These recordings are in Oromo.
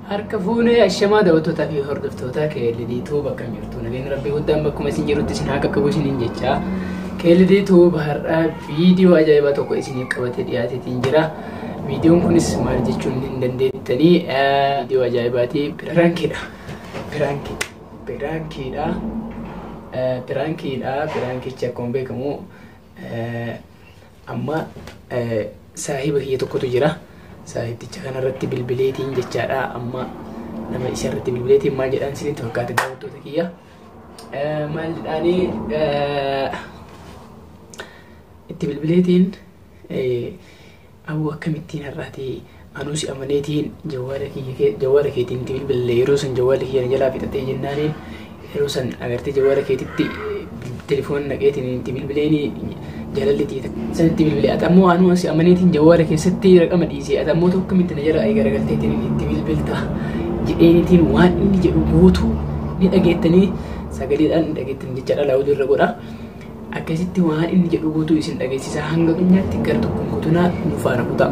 Harka fuunee ashamaa daawwattootaa fi hordoftoota KLD Tube akkam jirtu? Nageenyi Rabbii guddaan bakkuma isin jirutti isin haa qaqqabu isiniin jecha. KLD Tube har'a viidiyoo ajaa'ibaa tokko isiniif qabatee dhiyaateetiin jira. Viidiyoon kunis maal jechuun hin dandeettanii, viidiyoo ajaa'ibaati. Piraankiidha. Piraankii. Piraankiidha. Piraankiidha. Piraankichi akkuma beekamu amma saahiba kiyya tokkotu jira. Saahibticha kanarratti bilbileetiin jechaadha. Amma nama isa irratti bilbileetiin maal jedhaan isinitti fakkaate, daawwattoota kiyya? Maal jedhaanii itti bilbileetiin, aboo akkamittiin har'aati anuu si amaneetiin jawwaala kiyya jawwaala keetiin itti bilbille, yeroo san jawwaala kiyya na jalaa fixatee jennaaniin, yeroo san agartee jawwaala keetitti telefoon naqeetiin itti bilbileeni, jaalalli san itti bilbile, ati ammoo anuu si amaneetiin jawwaala keessatti raqama dhiise, ati ammoo akkamitti na jala garagalteetiin itti bilbilta jedheenitiin, waan inni jedhu guutuu ni dhageettanii, sagaleedhaan ni dhageettanii jechaadha, laawudii irra godha. Akkasitti waan inni jedhu guutuu isin dhageessisa, hanga dhumyaatti gara tokkoon kutunaa nu faana kutaa.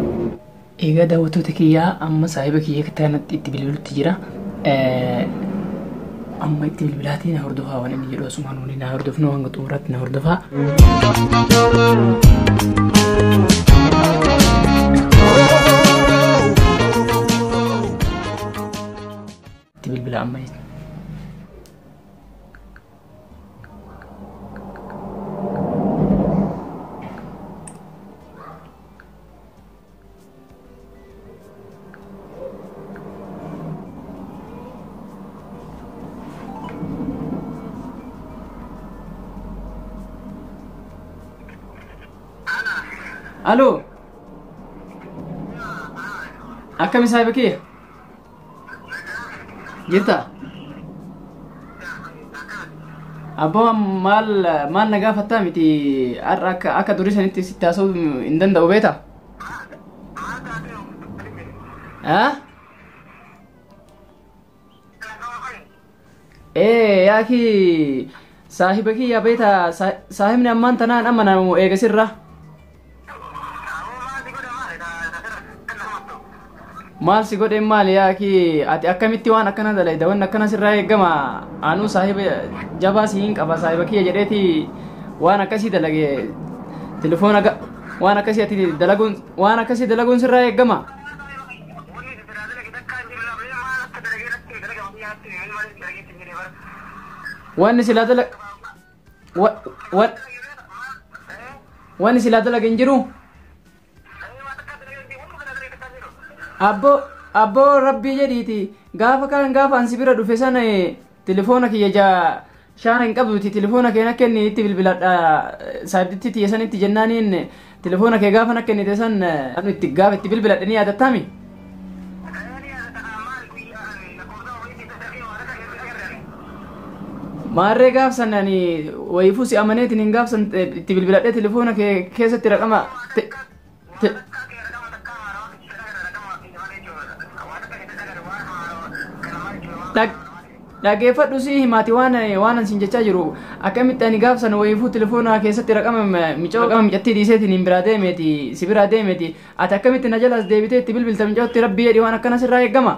Egaa daawwattoota kiyyaa, amma saahiba kiyya kanatti itti bilbilutti jira. Amma itti bilbilaatii na hordofaa, waan inni jedhu asumaan waliin na hordofnu, hanga xumuraatti na hordofaa. Itti bilbila amma jechuudha. Aloo. Akkami saahiba kiyya? Jirta? Abboo, maal maal na gaafattaa miti, har'a akka durii sanitti sitti haasa'uu hin danda'u, beektaa? Ah? Ee yaaki, saahiba kiyya beektaa, saahibni ammaan tanaan amanamu eegasirra. Maal si godheen maali yaaki, ati akkamitti waan akkana dalayda? Wanni akkana sirraa eegama? Anuu saahiba jabaa si hin qaba, saahiba kiyya jedheeti waan akkasii dalage, telefoona waan akkasii ati dalaguun, waan akkasii dalaguun sirraa eegama? Wanni silaa dalag wanni silaa dalage hin jiru. Abboo, rabbii jedhiiti, gaafa kaan gaafa ansi bira dhufe sana telefoona kiyya jaa shaana hin qabduti, telefoona kee na kenni itti bilbiladha saabditti tiyya sanitti jennaaniin, telefoona kee gaafa na kennite san anu itti gaafa itti bilbiladhe ni yaadattaami? Maarree gaaf san ani wayiifuu si amaneetiin hin gaaf san itti bilbiladhe telefoona kee keessatti raqama dhageeffadhu si himaati, waan an sin jechaa jiru, akkamitti ani gaaf san wayiifuu telefoona keessatti raqama micoo raqama micattii dhiiseetiin hin biraa deemeeti, si biraa deemeeti, ati akkamitti na jalaas deebitee itti bilbilta micootti? Rabbii jedhi, waan akkana sirraa eeggama?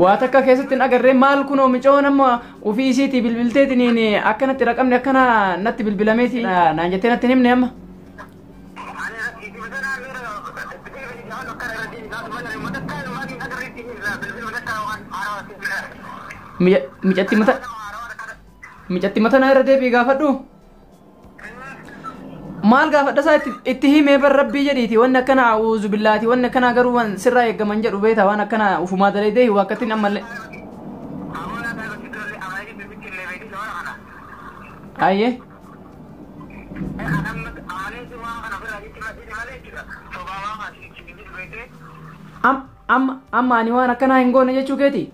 Waa takka keessatti hin agarree maal? Kunoo micoon amma ofii isiitii bilbilteetiniin akkanatti raqamni akkana natti bilbilameeti naan jettee natti hin himne amma. Micatti mata micatti mata na irra deebi'i gaafadhu. Maal gaafadha isaa itti himee bar, rabbii jedhiiti, wanni akkana a'uuzu billaati, wanni akkanaa garuu waan sirraa eeggaman jedhu beeta, waan akkana ufumaa dalaydee waakkattiin ammallee. Ayyee. Amma ani waan akkanaa hin goone jechuu keeti?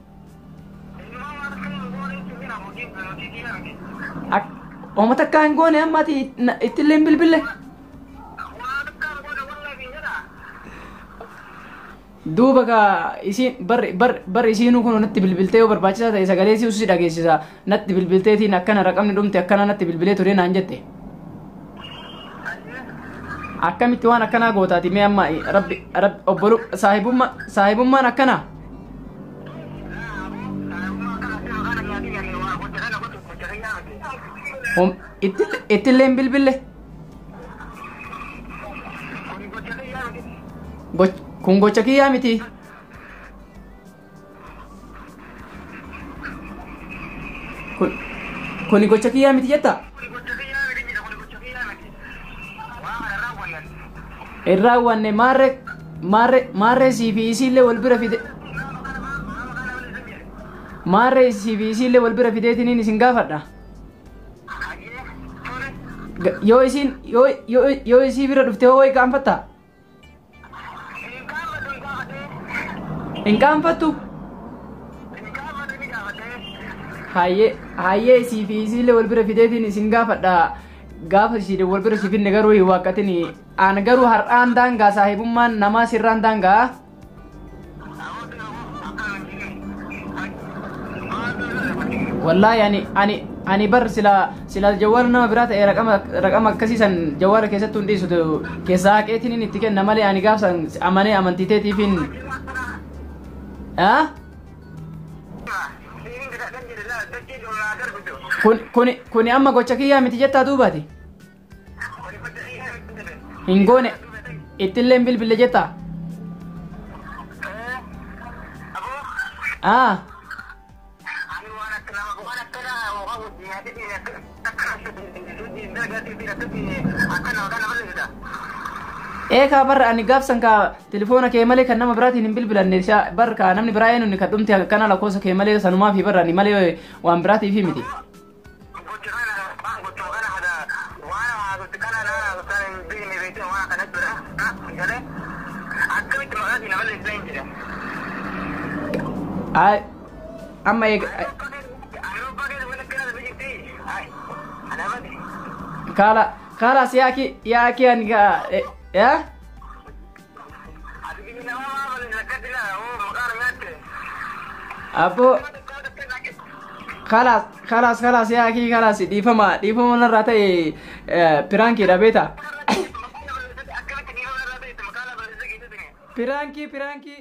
Oma takkaa hin goone, amma ati ittillee hin bilbille. Duuba ka isiin bar bar bar isiinuu kun natti bilbiltee, yoo barbaachisaa ta'e sagalee isii si dhageessisa, natti bilbilteetiin akkana raqamni dhumte akkana natti bilbilee ture naan jette. Akkamitti waan akkanaa gootaati mee amma rabbi rabbi obbolu saahibummaa saahibummaan akkanaa. Ittillee hin bilbille. Kun gocha kiyyaa miti. Kuni gocha kiyyaa miti jetta? Hin raawwanne maarree maarree maarree sii fi isiillee wal bira fide. Maarree sii fi isiillee wal bira fideetiniin isin gaafadha. Yoo isiin yoo yoo yoo isii bira dhufte hoo hin qaanfattaa? Hin qaanfattu? Hayyee hayyee isii fi isiillee wal bira fideetiin isin gaafadha. Gaafa isii wal bira si finne garuu hin waaqqatini. An garuu har'aan daangaa saahibummaan namaa sirraan daangaa. Wallaahi ani ani ani bar sila sila jawwaala nama biraa ta'e raqama raqama akkasii san jawwaala keessattuu hin dhiisu keessaa haqeetiin inni itti kenna malee ani gaaf san amanee amantii teetiifin. Ah? Kun kuni kuni amma gocha kiyyaa miti jettaa duubaati. Hin goone ittillee hin bilbille jettaa. Ah. Ee kaa barra ani gaafsan kaa telefoona kee malee kan nama biraatiin hin bilbilanne isa bar kaa namni biraa eenyuun kan dhumte kana lakkoofsa kee malee sanumaa fi barra ani malee waan biraatiif miti. Ay amma eega kaala kaalaas yaaki yaaki ani kaa yaa abboo kaalaas kaalaas kaalaas yaaki kaalaas dhiifama dhiifama narraa ta'e piraankiidha beeta. Piraankii piraankii.